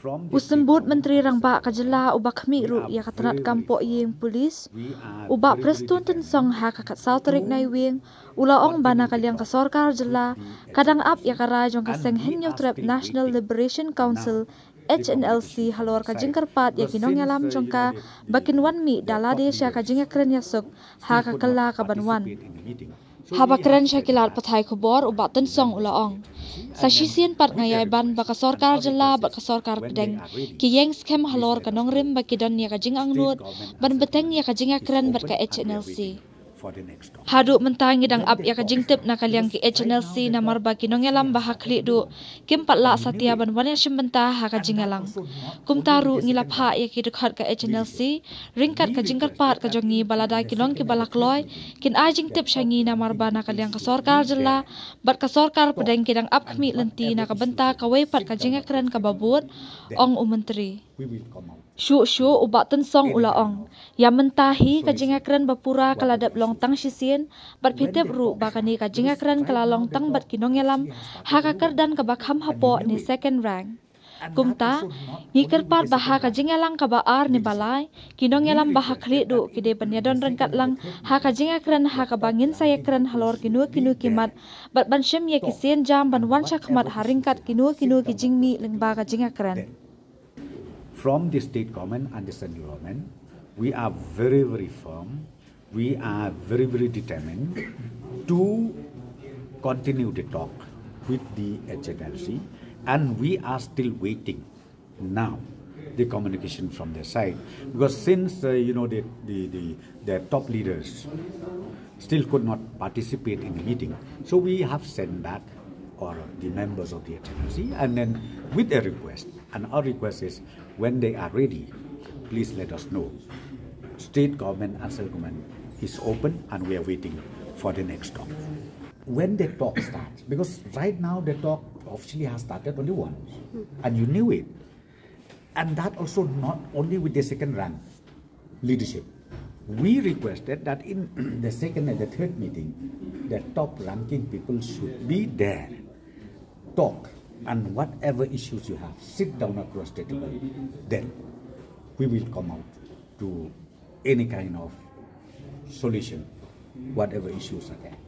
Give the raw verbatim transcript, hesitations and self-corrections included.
U Symbud Myntri Rangbah ka jylla uba khmih ruh ïa ka tnat kam poh ïing police, u Bah Prestone Tynsong, ha ka khatsaw tarik Naiwieng u la ong ba na ka liang ka sorkar jylla ka dang ap ïa ka rai jong ka seng Hynñiewtrep National Liberation Council, H N L C, halor ka jingkyrpad ïa ki nongïalam jong ka ba kin wan mih da lade sha ka jingïakren ïasuk ha ka kylla ka ban wan. Haba kren sha ki lad pathai khubor, u Bah Tynsong u la ong, sa shisien pat nga ïai ban ba ka sorkar jylla bad ka sorkar pdeng ki ïeng skhem halor ka nongrim ba ki don ïa ka jingangnud ban bteng ïa ka jingïakren bad ka H N L C. Haduh mynta ngi dang ap ïa ka jingtip na ka liang ki H N L C namar ba ki nongïalam ba ha khlieh duh kim pat lah satia ban wan ïashim bynta ha ka jingïalang. Kumta ruh ngi la phah ïa ki dkhot ka H N L C ryngkat ka jingkyrpad ka jong ngi ba lada ki long kiba la kloi, kin ai jingtip sha ngi namar ba na ka liang ka sorkar jylla bad ka sorkar pdeng ki dang ap khmih lynti na ka bynta kawei pat ka jingïakren kaba bud, ong u Myntri. Shuh shuh u Bah Tynsong u la ong, ïa mynta hi ka jingïakren ba pura ka la dep long tang shisien, bad phi tip ruh ba kane ka jingïakren ka la long tang bad ki nongïalam ha ka kyrdan kaba kham hapoh ne second rank. Kumta ngi kyrpad ba ha ka jingïalang kaba ar ne ba lai, ki nongïalam ba ha khlieh duh ki dei ban ïadon ryngkat lang ha ka jingïakren ha kaba ngin sa ïakren halor kino kino ki mat bad ban shim ïa ki sienjam ban wan shakhmat ha ryngkat kino kino ki jingmih lyngba ka jingïakren. From the state government and the central government, we are very, very firm. We are very, very determined to continue the talk with the H N L C, and we are still waiting now the communication from their side, because since uh, you know the, the, the their top leaders still could not participate in the meeting, so we have sent back or the members of the H N L C, and then with a request, and our request is, when they are ready, please let us know. State government and central government is open, and we are waiting for the next talk. When the talk starts, because right now the talk officially has started only once, and you knew it. And that also not only with the second rank leadership. We requested that in the second and the third meeting, the top ranking people should be there, talk, and whatever issues you have, sit down across the table. Then we will come out to any kind of solution, whatever issues are there.